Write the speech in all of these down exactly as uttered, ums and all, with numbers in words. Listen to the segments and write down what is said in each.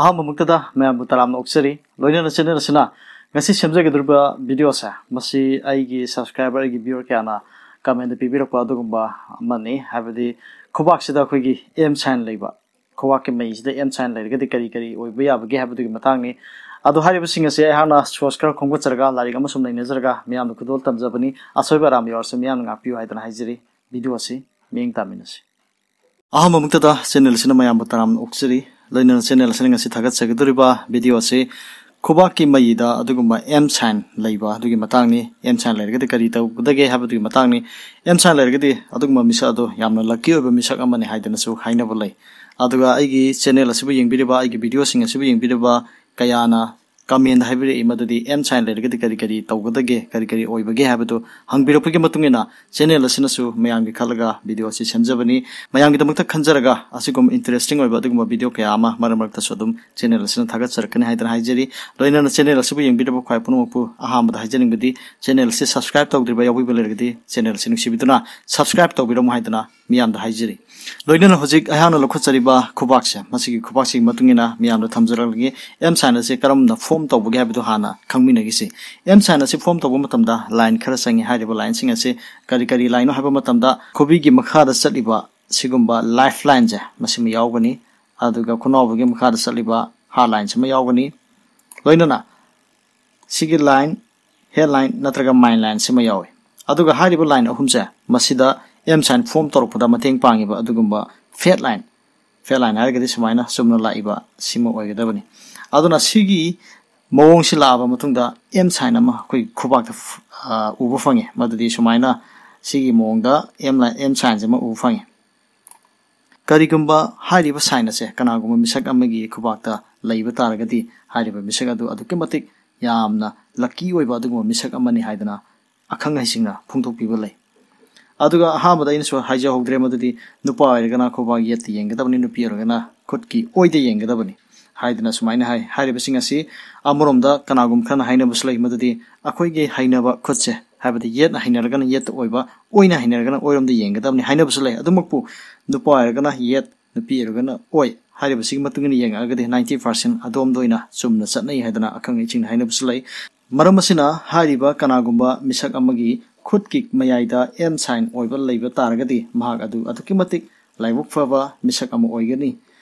ꯑꯍꯥꯟꯕꯃꯛꯇꯗ ꯃꯌꯥꯝꯕꯨ ꯇꯔꯥꯝꯅ ꯑꯣꯛꯆꯔꯤ꯫ ꯂꯣꯏꯅꯅ ꯆꯦꯅꯦꯜ ꯑꯁꯤꯅ ꯉꯁꯤ ꯁꯦꯝꯖꯒꯗꯧꯔꯤꯕ ꯚꯤꯗꯤꯑꯣꯁꯦ, ꯃꯁꯤ ꯑꯩꯒꯤ ꯁꯕꯁꯀ꯭ꯔꯥꯏꯕꯔ, ꯑꯩꯒꯤ ꯚ꯭ꯌꯨꯋꯔ ꯀꯌꯥꯅ ꯀꯃꯦꯟꯗ ꯄꯤꯕꯤꯔꯛꯄ ꯑꯗꯨꯒꯨꯝꯕ ꯑꯃꯅꯤ꯫ ꯍꯥꯏꯕꯗꯤ ꯈꯨꯕꯥꯛꯁꯤꯗ ꯑꯩꯈꯣꯏꯒꯤ ꯑꯦꯝ ꯁꯥꯏꯟ ꯂꯩꯕ, ꯈꯨꯕꯥꯛꯀꯤ ꯃꯩꯁꯤꯗ ꯑꯦꯝ ꯁꯥꯏꯟ ꯂꯩꯔꯒꯗꯤ ꯀꯔꯤ ꯀꯔꯤ ꯑꯣꯏꯕ ꯌꯥꯕꯒꯦ ꯍꯥꯏꯕꯗꯨꯒꯤ ꯃꯇꯥꯡꯅꯤ꯫ ꯑꯗꯣ ꯍꯥꯏꯔꯤꯕꯁꯤꯡ ꯑꯁꯤ ꯑꯩꯍꯥꯛꯅ ꯁꯣꯔꯁ ꯈꯔ ꯈꯣꯝꯒꯠꯆꯔꯒ, ꯂꯥꯏꯔꯤꯛ ꯑꯃ ꯁꯨꯝ ꯅꯩꯅꯖꯔꯒ ꯃꯤꯌꯥꯝꯗ ꯈꯨꯗꯣꯜ ꯇꯝꯖꯕꯅꯤ꯫ ꯑꯁꯣꯏꯕ ꯑꯔꯥꯟꯕ ꯌꯥꯎꯔꯁꯨ ꯃꯤꯌꯥꯝꯅ ꯉꯥꯛꯄꯤꯌꯨ ꯍꯥꯏꯗꯅ ꯍꯥꯏꯖꯔꯤ꯫ ꯚꯤꯗꯤꯑꯣ ꯑꯁꯤ ꯃꯤꯠꯌꯦꯡ ꯇꯥꯃꯤꯟꯅꯁꯤ꯫ ꯑꯍꯥꯟꯕꯃꯛꯇꯗ ꯆꯦꯅꯦꯜ ꯑꯁꯤꯅ ꯃꯌꯥꯝꯕꯨ ꯇꯔꯥꯝꯅ ꯑꯣꯛꯆꯔꯤ꯫ ꯂꯣꯏꯅꯅ ꯆꯦꯅꯦꯜ ꯑꯁꯤꯅ ꯉꯁꯤ ꯊꯥꯒꯠꯆꯒꯗꯧꯔꯤꯕ ꯚꯤꯗꯤꯑꯣ ꯑꯁꯤ ꯈꯨꯕꯥꯛꯀꯤ ꯃꯌꯤꯗ ꯑꯗꯨꯒꯨꯝꯕ ꯑꯦꯝ ꯁꯥꯏꯟ ꯂꯩꯕ ꯑꯗꯨꯒꯤ ꯃꯇꯥꯡꯅꯤ꯫ ꯑꯦꯝ ꯁꯥꯏꯟ ꯂꯩꯔꯒꯗꯤ ꯀꯔꯤ ꯇꯧꯒꯗꯒꯦ ꯍꯥꯏꯕꯗꯨꯒꯤ ꯃꯇꯥꯡꯅꯤ꯫ ꯑꯦꯝ ꯁꯥꯏꯟ ꯂꯩꯔꯒꯗꯤ ꯑꯗꯨꯒꯨꯝꯕ ꯃꯤꯁꯛ ꯑꯗꯣ ꯌꯥꯝꯅ ꯂꯛꯀꯤ ꯑꯣꯏꯕ ꯃꯤꯁꯛ ꯑꯃꯅꯤ ꯍꯥꯏꯗꯅꯁꯨ ꯍꯥꯏꯅꯕ ꯂꯩ꯫ ꯑꯗꯨꯒ ꯑꯩꯒꯤ ꯆꯦꯅꯦꯜ ꯑꯁꯤꯕꯨ ꯌꯦꯡꯕꯤꯔꯤꯕ, ꯑꯩꯒꯤ ꯚꯤꯗꯤꯑꯣꯁꯤꯡ ꯑꯁꯤꯕꯨ ꯌꯦꯡꯕꯤꯔꯤꯕ ꯀꯌꯥꯅ ꯀꯃꯦꯟꯗ ꯍꯥꯏꯕꯤꯔꯛꯏ ꯃꯗꯨꯗꯤ ꯑꯦꯝ ꯁꯥꯏꯟ ꯂꯩꯔꯒꯗꯤ ꯀꯔꯤ ꯀꯔꯤ ꯇꯧꯒꯗꯒꯦ, ꯀꯔꯤ ꯀꯔꯤ ꯑꯣꯏꯕꯒꯦ ꯍꯥꯏꯕꯗꯨ ꯍꯪꯕꯤꯔꯛꯄꯒꯤ ꯃꯇꯨꯡ ꯏꯟꯅ ꯆꯦꯅꯦꯜ ꯑꯁꯤꯅꯁꯨ ꯃꯌꯥꯝꯒꯤ ꯈꯜꯂꯒ ꯚꯤꯗꯤꯑꯣ ꯑꯁꯤ ꯁꯦꯝꯖꯕꯅꯤ꯫ ꯃꯌꯥꯝꯒꯤꯗꯃꯛꯇ ꯈꯟꯖꯔꯒ ꯑꯁꯤꯒꯨꯝꯕ ꯏꯟꯇꯔꯦꯁꯇꯤꯡ ꯑꯣꯏꯕ ꯑꯗꯨꯒꯨꯝꯕ ꯚꯤꯗꯤꯑꯣ ꯀꯌꯥ ꯑꯃ ꯃꯔꯛ ꯃꯔꯛꯇꯁꯨ ꯑꯗꯨꯝ ꯆꯦꯅꯦꯜ ꯑꯁꯤꯅ ꯊꯥꯒꯠꯆꯔꯛꯀꯅꯤ ꯍꯥꯏꯗꯅ ꯍꯥꯏꯖꯔꯤ꯫ ꯂꯣꯏꯅꯅ ꯆꯦꯅꯦꯜ ꯑꯁꯤꯕꯨ ꯌꯦꯡꯕꯤꯔꯤꯕ ꯈ꯭ꯋꯥꯏ ꯄꯨꯝꯅꯃꯛꯄꯨ ꯑꯍꯥꯟꯕꯗ ꯍꯥꯏꯖꯅꯤꯡꯕꯗꯤ, ꯆꯦꯅꯦꯜ ꯑꯁꯤ ꯁꯕꯁꯀ꯭ꯔꯥꯏꯕ ꯇꯧꯗ꯭ꯔꯤꯕ ꯌꯥꯎꯕꯤꯕ ꯂꯩꯔꯒꯗꯤ ꯆꯦꯅꯦꯜ ꯑꯁꯤ ꯅꯨꯡꯁꯤꯕꯤꯗꯨꯅ ꯁꯕꯁꯀ꯭ꯔꯥꯏꯕ ꯇꯧꯕꯤꯔꯝꯃꯨ ꯍꯥꯏꯗꯅ ꯃꯤꯌꯥꯝꯗ ꯍꯥꯏꯖꯔꯤ꯫ ꯂꯣꯏꯅꯅ ꯍꯧꯖꯤꯛ ꯑꯩꯍꯥꯛꯅ ꯂꯧꯈꯠꯆꯔꯤꯕ ꯈꯨꯕꯥꯛꯁꯦ, ꯃꯁꯤꯒꯤ ꯈꯨꯕꯥꯛꯁꯤꯒꯤ ꯃꯇꯨꯡ ꯏꯟꯅ ꯃꯤꯌꯥꯝꯗ ꯊꯝꯖꯔꯛꯂꯒꯦ꯫ ꯑꯦꯝ ꯁꯥꯏꯟ ꯑꯁꯤ ꯀꯔꯝꯅ ꯐꯣꯝ ꯇꯧꯕꯒꯦ ꯍꯥꯏꯕꯗꯨ ꯍꯥꯟꯅ ꯈꯪꯃꯤꯟꯅꯈꯤꯁꯤ꯫ ꯑꯦꯝ ꯁꯥꯏꯟ ꯑꯁꯤ ꯐꯣꯝ ꯇꯧꯕ ꯃꯇꯝꯗ ꯂꯥꯏꯟ ꯈꯔ ꯆꯪꯉꯤ꯫ ꯍꯥꯏꯔꯤꯕ ꯂꯥꯏꯟꯁꯤꯡ ꯑꯁꯤ ꯀꯔꯤ ꯀꯔꯤ ꯂꯥꯏꯟꯅꯣ ꯍꯥꯏꯕ ꯃꯇꯝꯗ, ꯈꯨꯕꯤꯒꯤ ꯃꯈꯥꯗ ꯆꯠꯂꯤꯕ ꯁꯤꯒꯨꯝꯕ ꯂꯥꯏꯐ ꯂꯥꯏꯟꯁꯦ, ꯃꯁꯤꯃ ꯌꯥꯎꯒꯅꯤ꯫ ꯑꯗꯨꯒ ꯈꯨꯅꯥꯎꯕꯒꯤ ꯃꯈꯥꯗ ꯆꯠꯂꯤꯕ ꯍꯥꯔꯠ ꯂꯥꯏꯟꯁꯤꯃ ꯌꯥꯎꯒꯅꯤ꯫ ꯂꯣꯏꯅꯅ ꯁꯤꯒꯤ ꯂꯥꯏꯟ, ꯍꯦꯠ ꯂꯥꯏꯟ ꯅꯠꯇ꯭ꯔꯒ ꯃꯥꯏꯟ ꯂꯥꯏꯟ ꯁꯤꯃ ꯌꯥꯎꯏ꯫ ꯑꯗꯨꯒ ꯍꯥꯏꯔꯤꯕ ꯂꯥꯏꯟ ꯑꯍꯨꯝꯁꯦ, ꯃꯁꯤꯗ ꯑꯦꯝ ꯁꯥꯏꯟ ꯐꯣꯝ ꯇꯧꯔꯛꯄꯗ ꯃꯇꯦꯡ ꯄꯥꯡꯉꯤꯕ ꯑꯗꯨꯒꯨꯝꯕ ꯐꯦꯠ ꯂꯥꯏꯟ, ꯐꯦꯠ ꯂꯥꯏꯟ ꯍꯥꯏꯔꯒꯗꯤ ꯁꯨꯃꯥꯏꯅ ꯆꯨꯝꯅ ꯂꯥꯛꯏꯕ ꯁꯤꯃ ꯑꯣꯏꯒꯗꯕꯅꯤ꯫ ꯑꯗꯨꯅ ꯁꯤꯒꯤ ꯃꯑꯣꯡꯁꯤ ꯂꯥꯛꯑꯕ ꯃꯇꯨꯡꯗ ꯑꯦꯝ ꯁꯥꯏꯟ ꯑꯃ ꯑꯩꯈꯣꯏꯒꯤ ꯈꯨꯕꯥꯛꯇ ꯐ-, ꯑ, ꯎꯕ ꯐꯪꯉꯤ꯫ ꯃꯗꯨꯗꯤ ꯁꯨꯃꯥꯏꯅ ꯁꯤꯒꯤ ꯃꯑꯣꯡꯗ ꯑꯦꯝ ꯂꯥꯏꯟ, ꯑꯦꯝ ꯁꯥꯏꯟꯁꯦ ꯑꯃ ꯎꯕ ꯐꯪꯉꯤ꯫ ꯀꯔꯤꯒꯨꯝꯕ ꯍꯥꯏꯔꯤꯕ ꯁꯥꯏꯟ ꯑꯁꯦ ꯀꯅꯥꯒꯨꯝꯕ ꯃꯤꯁꯛ ꯑꯃꯒꯤ ꯈꯨꯕꯥꯛꯇ ꯂꯩꯕ ꯇꯥꯔꯒꯗꯤ, ꯍꯥꯏꯔꯤꯕ ꯃꯤꯁꯛ ꯑꯗꯨ ꯑꯗꯨꯛꯀꯤ ꯃꯇꯤꯛ ꯌꯥꯝꯅ ꯂꯛꯀꯤ ꯑꯣꯏꯕ ꯑꯗꯨꯒꯨꯝꯕ ꯃꯤꯁꯛ ꯑꯃꯅꯤ ꯍꯥꯏꯗꯅ ꯑꯈꯪ ꯑꯍꯩꯁꯤꯡꯅ ꯐꯣꯡꯗꯣꯛꯄꯤꯕ ꯂꯩ꯫ ꯑꯗꯨꯒ ꯑꯍꯥꯟꯕꯗ ꯑꯩꯅꯁꯨ ꯍꯥꯏꯖꯍꯧꯗ꯭ꯔꯦ, ꯃꯗꯨꯗꯤ ꯅꯨꯄꯥ ꯑꯣꯏꯔꯒꯅ ꯈꯨꯕꯥꯛ ꯌꯦꯠꯇ ꯌꯦꯡꯒꯗꯕꯅꯤ, ꯅꯨꯄꯤ ꯑꯣꯏꯔꯒꯅ ꯈꯨꯠꯀꯤ ꯑꯣꯏꯗ ꯌꯦꯡꯒꯗꯕꯅꯤ ꯍꯥꯏꯗꯅ ꯁꯨꯃꯥꯏꯅ ꯍꯥꯏ꯫ ꯍꯥꯏꯔꯤꯕꯁꯤꯡ ꯑꯁꯤ ꯑꯃꯔꯣꯝꯗ ꯀꯅꯥꯒꯨꯝꯕ ꯈꯔꯅ ꯍꯥꯏꯅꯕꯁꯨ ꯂꯩ, ꯃꯗꯨꯗꯤ ꯑꯩꯈꯣꯏꯒꯤ ꯍꯩꯅꯕ ꯈꯨꯠꯁꯦ, ꯍꯥꯏꯕꯗꯤ ꯌꯦꯠꯅ ꯍꯩꯅꯔꯒꯅ ꯌꯦꯠꯇ ꯑꯣꯏꯕ, ꯑꯣꯏꯅ ꯍꯩꯅꯔꯒꯅ ꯑꯣꯏꯔꯣꯝꯗ ꯌꯦꯡꯒꯗꯕꯅꯤ ꯍꯥꯏꯅꯕꯁꯨ ꯂꯩ꯫ ꯑꯗꯨꯃꯛꯄꯨ ꯅꯨꯄꯥ ꯑꯣꯏꯔꯒꯅ ꯌꯦꯠ, ꯅꯨꯄꯤ ꯑꯣꯏꯔꯒꯅ ꯑꯣꯏ ꯍꯥꯏꯔꯤꯕꯁꯤꯒꯤ ꯃꯇꯨꯡ ꯏꯟꯅ ꯌꯦꯡꯉꯛꯑꯒꯗꯤ ninety percent ꯑꯗꯣꯝꯗ ꯑꯣꯏꯅ ꯆꯨꯝꯅ ꯆꯠꯅꯩ ꯍꯥꯏꯗꯅ ꯑꯈꯪ ꯑꯍꯩꯁꯤꯡꯅ ꯍꯥꯏꯅꯕꯁꯨ ꯂꯩ꯫ ꯃꯔꯝ ꯑꯁꯤꯅ ꯍꯥꯏꯔꯤꯕ ꯀꯅꯥꯒꯨꯝꯕ ꯃꯤꯁꯛ ꯑꯃꯒꯤ ꯈꯨꯠꯀꯤ ꯃꯌꯥꯏꯗ M sign ꯑꯣꯏꯕ ꯂꯩꯕ ꯇꯥꯔꯒꯗꯤ ꯃꯍꯥꯛ ꯑꯗꯨ ꯑꯗꯨꯛꯀꯤ ꯃꯇꯤꯛ ꯂꯥꯏꯕꯛ ꯐꯕ ꯃꯤꯁꯛ ꯑꯃ ꯑꯣꯏꯒꯅꯤ꯫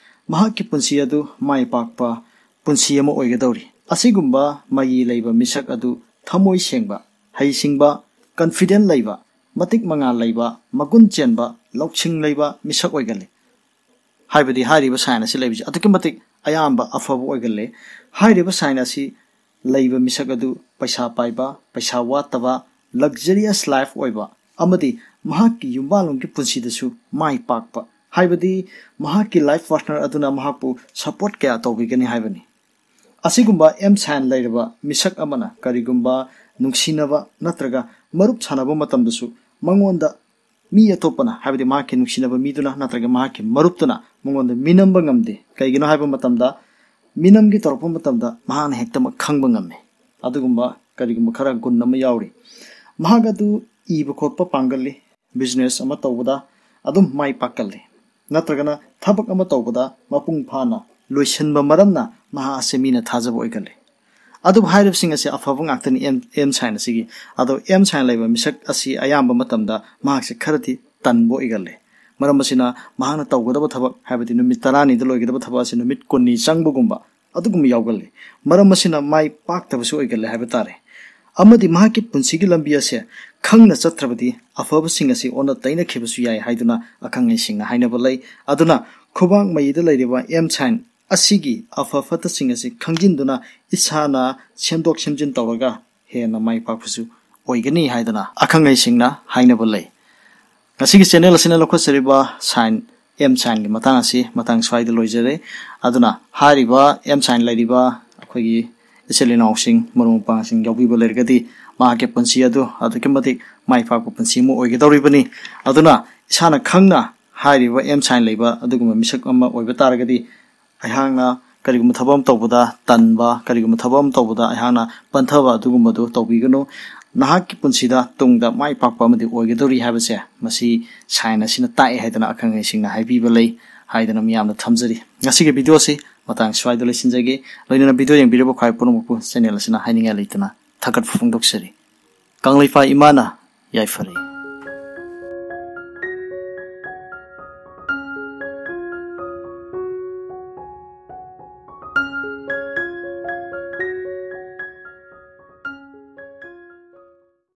ꯃꯍꯥꯛꯀꯤ ꯄꯨꯟꯁꯤ ꯑꯗꯨ ꯃꯥꯏ ꯄꯥꯛꯄ ꯄꯨꯟꯁꯤ ꯑꯃ ꯑꯣꯏꯒꯗꯧꯔꯤ꯫ ꯑꯁꯤꯒꯨꯝꯕ ꯃꯌꯤ ꯂꯩꯕ ꯃꯤꯁꯛ ꯑꯗꯨ ꯊꯃꯣꯏ ꯁꯦꯡꯕ, ꯍꯩꯁꯤꯡꯕ, confident ꯂꯩꯕ, ꯃꯇꯤꯛ ꯃꯉꯥꯜ ꯂꯩꯕ, ꯃꯒꯨꯟ ꯆꯦꯟꯕ, ꯂꯧꯁꯤꯡ ꯂꯩꯕ ꯃꯤꯁꯛ ꯑꯣꯏꯒꯜꯂꯤ꯫ ꯍꯥꯏꯕꯗꯤ ꯍꯥꯏꯔꯤꯕ sign ꯑꯁꯤ ꯂꯩꯕꯁꯤ ꯑꯗꯨꯛꯀꯤ ꯃꯇꯤꯛ ꯑꯌꯥꯝꯕ ꯑꯐꯕ ꯑꯣꯏꯒꯜꯂꯤ꯫ ꯍꯥꯏꯔꯤꯕ sign ꯑꯁꯤ ꯂꯩꯕ ꯃꯤꯁꯛ ꯑꯗꯨ ꯄꯩꯁꯥ ꯄꯥꯏꯕ, ꯄꯩꯁꯥ ꯋꯥꯠꯇꯕ, luxurious life ꯑꯣꯏꯕ ꯑꯃꯗꯤ ꯃꯍꯥꯛꯀꯤ ꯌꯨꯝꯕꯥꯜꯂꯣꯟꯒꯤ ꯄꯨꯟꯁꯤꯗꯁꯨ ꯃꯥꯏ ꯄꯥꯛꯄ, ꯍꯥꯏꯕꯗꯤ ꯃꯍꯥꯛꯀꯤ life partner ꯑꯗꯨꯅ ꯃꯍꯥꯛꯄꯨ support ꯀꯌꯥ ꯇꯧꯕꯤꯒꯅꯤ ꯍꯥꯏꯕꯅꯤ꯫ ꯑꯁꯤꯒꯨꯝꯕ M sign ꯂꯩꯔꯕ ꯃꯤꯁꯛ ꯑꯃꯅ ꯀꯔꯤꯒꯨꯝꯕ ꯅꯨꯡꯁꯤꯅꯕ ꯅꯠꯇ꯭ꯔꯒ ꯃꯔꯨꯞ ꯁꯥꯟꯅꯕ ꯃꯇꯝꯗꯁꯨ ꯃꯉꯣꯟꯗ ꯃꯤ ꯑꯇꯣꯞꯄꯅ, ꯍꯥꯏꯕꯗꯤ ꯃꯍꯥꯛꯀꯤ ꯅꯨꯡꯁꯤꯅꯕ ꯃꯤꯗꯨꯅ ꯅꯠꯇ꯭ꯔꯒ ꯃꯍꯥꯛꯀꯤ ꯃꯔꯨꯞꯇꯨꯅ ꯃꯉꯣꯟꯗ ꯃꯤꯅꯝꯕ ꯉꯝꯗꯦ꯫ ꯀꯩꯒꯤꯅꯣ ꯍꯥꯏꯕ ꯃꯇꯝꯗ, ꯃꯤꯅꯝꯒꯤ ꯇꯧꯔꯛꯄ ꯃꯇꯝꯗ ꯃꯍꯥꯛꯅ ꯍꯦꯛꯇꯃꯛ ꯈꯪꯕ ꯉꯝꯃꯤ꯫ ꯑꯗꯨꯒꯨꯝꯕ ꯀꯔꯤꯒꯨꯝꯕ ꯈꯔ ꯒꯨꯟ ꯑꯃ ꯌꯥꯎꯔꯤ꯫ ꯃꯍꯥꯛ ꯑꯗꯨ ꯏꯕ ꯈꯣꯠꯄ ꯄꯥꯡꯒꯜꯂꯤ, business ꯑꯃ ꯇꯧꯕꯗ ꯑꯗꯨꯝ ꯃꯥꯏ ꯄꯥꯛꯀꯜꯂꯤ, ꯅꯠꯇ꯭ꯔꯒꯅ ꯊꯕꯛ ꯑꯃ ꯇꯧꯕꯗ ꯃꯄꯨꯡ ꯐꯥꯅ ꯂꯣꯏꯁꯤꯟꯕ ꯃꯔꯝꯅ ꯃꯍꯥꯛ ꯑꯁꯤ ꯃꯤꯅ ꯊꯥꯖꯕ ꯑꯣꯏꯒꯜꯂꯤ꯫ ꯑꯗꯨꯕꯨ ꯍꯥꯏꯔꯤꯕꯁꯤꯡ ꯑꯁꯤ ꯑꯐꯕ ꯉꯥꯛꯇꯅꯤ, M, M sign ꯑꯁꯤꯒꯤ꯫ ꯑꯗꯣ M sign ꯂꯩꯕ ꯃꯤꯁꯛ ꯑꯁꯤ ꯑꯌꯥꯝꯕ ꯃꯇꯝꯗ ꯃꯍꯥꯛꯁꯦ ꯈꯔꯗꯤ ꯇꯟꯕ ꯑꯣꯏꯒꯜꯂꯤ꯫ ꯃꯔꯝ ꯑꯁꯤꯅ ꯃꯍꯥꯛꯅ ꯇꯧꯒꯗꯕ ꯊꯕꯛ, ꯍꯥꯏꯕꯗꯤ ꯅꯨꯃꯤꯠ ꯇꯔꯥꯅꯤꯗ ꯂꯣꯏꯒꯗꯕ ꯊꯕꯛ ꯑꯁꯤ ꯅꯨꯃꯤꯠ ꯀꯨꯟꯅꯤ ꯆꯪꯕꯒꯨꯝꯕ ꯑꯗꯨꯒꯨꯝꯕ ꯌꯥꯎꯒꯜꯂꯤ꯫ ꯃꯔꯝ ꯑꯁꯤꯅ ꯃꯥꯏ ꯄꯥꯛꯇꯕꯁꯨ ꯑꯣꯏꯒꯜꯂꯦ ꯍꯥꯏꯕ ꯇꯥꯔꯦ꯫ ꯑꯃꯗꯤ ꯃꯍꯥꯛꯀꯤ ꯄꯨꯟꯁꯤꯒꯤ ꯂꯝꯕꯤ ꯑꯁꯦ ꯈꯪꯅ ꯆꯠꯇ꯭ꯔꯕꯗꯤ ꯑꯐꯕꯁꯤꯡ ꯑꯁꯤ ꯑꯣꯟꯅ ꯇꯩꯅꯈꯤꯕꯁꯨ ꯌꯥꯏ ꯍꯥꯏꯗꯨꯅ ꯑꯈꯪ ꯑꯍꯩꯁꯤꯡꯅ ꯍꯥꯏꯅꯕ ꯂꯩ꯫ ꯑꯗꯨꯅ ꯈꯨꯕꯥꯛ ꯃꯌꯤꯗ ꯂꯩꯔꯤꯕ M sign ꯑꯁꯤꯒꯤ ꯑꯐ ꯐꯠꯇꯁꯤꯡ ꯑꯁꯤ ꯈꯪꯖꯤꯟꯗꯨꯅ ꯏꯁꯥꯅ ꯁꯦꯝꯗꯣꯛ ꯁꯦꯝꯖꯤꯟ ꯇꯧꯔꯒ ꯍꯦꯟꯅ ꯃꯥꯏ ꯄꯥꯛꯄꯁꯨ ꯑꯣꯏꯒꯅꯤ ꯍꯥꯏꯗꯅ ꯑꯈꯪ ꯑꯍꯩꯁꯤꯡꯅ ꯍꯥꯏꯅꯕ ꯂꯩ꯫ ꯉꯁꯤꯒꯤ channel ꯑꯁꯤꯅ ꯂꯧꯈꯠꯆꯔꯤꯕ sign, M sign ꯒꯤ ꯃꯇꯥꯡ ꯑꯁꯤ ꯃꯇꯥꯡ ꯁ꯭ꯋꯥꯏꯗ ꯂꯣꯏꯖꯔꯦ꯫ ꯑꯗꯨꯅ ꯍꯥꯏꯔꯤꯕ M sign ꯂꯩꯔꯤꯕ ꯑꯩꯈꯣꯏꯒꯤ ꯏꯆꯤꯜ ꯏꯅꯥꯎꯁꯤꯡ, ꯃꯔꯨꯞ ꯃꯄꯥꯡꯁꯤꯡ ꯌꯥꯎꯕꯤꯕ ꯂꯩꯔꯒꯗꯤ ꯃꯍꯥꯛꯀꯤ ꯄꯨꯟꯁꯤ ꯑꯗꯨ ꯑꯗꯨꯛꯀꯤ ꯃꯇꯤꯛ ꯃꯥꯏ ꯄꯥꯛꯄ ꯄꯨꯟꯁꯤ ꯑꯃ ꯑꯣꯏꯒꯗꯧꯔꯤꯕꯅꯤ꯫ ꯑꯗꯨꯅ ꯏꯁꯥꯅ ꯈꯪꯅ ꯍꯥꯏꯔꯤꯕ M sign ꯂꯩꯕ ꯑꯗꯨꯒꯨꯝꯕ ꯃꯤꯁꯛ ꯑꯃ ꯑꯣꯏꯕ ꯇꯥꯔꯒꯗꯤ ꯑꯩꯍꯥꯛꯅ ꯀꯔꯤꯒꯨꯝꯕ ꯊꯕꯛ ꯑꯃ ꯇꯧꯕꯗ ꯇꯟꯕ, ꯀꯔꯤꯒꯨꯝꯕ ꯊꯕꯛ ꯑꯃ ꯇꯧꯕꯗ ꯑꯩꯍꯥꯛꯅ ꯄꯟꯊꯕ ꯑꯗꯨꯒꯨꯝꯕꯗꯨ ꯇꯧꯕꯤꯒꯅꯨ꯫ ꯅꯍꯥꯛꯀꯤ ꯄꯨꯟꯁꯤꯗ ꯇꯨꯡꯗ ꯃꯥꯏ ꯄꯥꯛꯄ ꯑꯃꯗꯤ ꯑꯣꯏꯒꯗꯧꯔꯤ ꯍꯥꯏꯕꯁꯦ ꯃꯁꯤ sign ꯑꯁꯤꯅ ꯇꯥꯛꯑꯦ ꯍꯥꯏꯗꯅ ꯑꯈꯪ ꯑꯍꯩꯁꯤꯡꯅ ꯍꯥꯏꯕꯤꯕ ꯂꯩ꯫ ꯍꯥꯏꯗꯅ ꯃꯤꯌꯥꯝꯗ ꯊꯝꯖꯔꯤ꯫ ꯉꯁꯤꯒꯤ video ꯑꯁꯤ ꯃꯇꯥꯡ ꯁ꯭ꯋꯥꯏꯗ ꯂꯣꯏꯁꯤꯟꯖꯒꯦ꯫ ꯂꯣꯏꯅꯅ video ꯌꯦꯡꯕꯤꯔꯤꯕ ꯈ꯭ꯋꯥꯏ ꯄꯨꯝꯅꯃꯛꯄꯨ channel ꯑꯁꯤꯅ ꯍꯥꯏꯅꯤꯡꯉꯥꯏ ꯂꯩꯇꯅ ꯊꯥꯒꯠꯄ ꯐꯣꯡꯗꯣꯛꯆꯔꯤ꯫ ꯀꯪꯂꯩꯄꯥꯛ ꯏꯃꯥꯅ ꯌꯥꯏꯐꯔꯦ꯫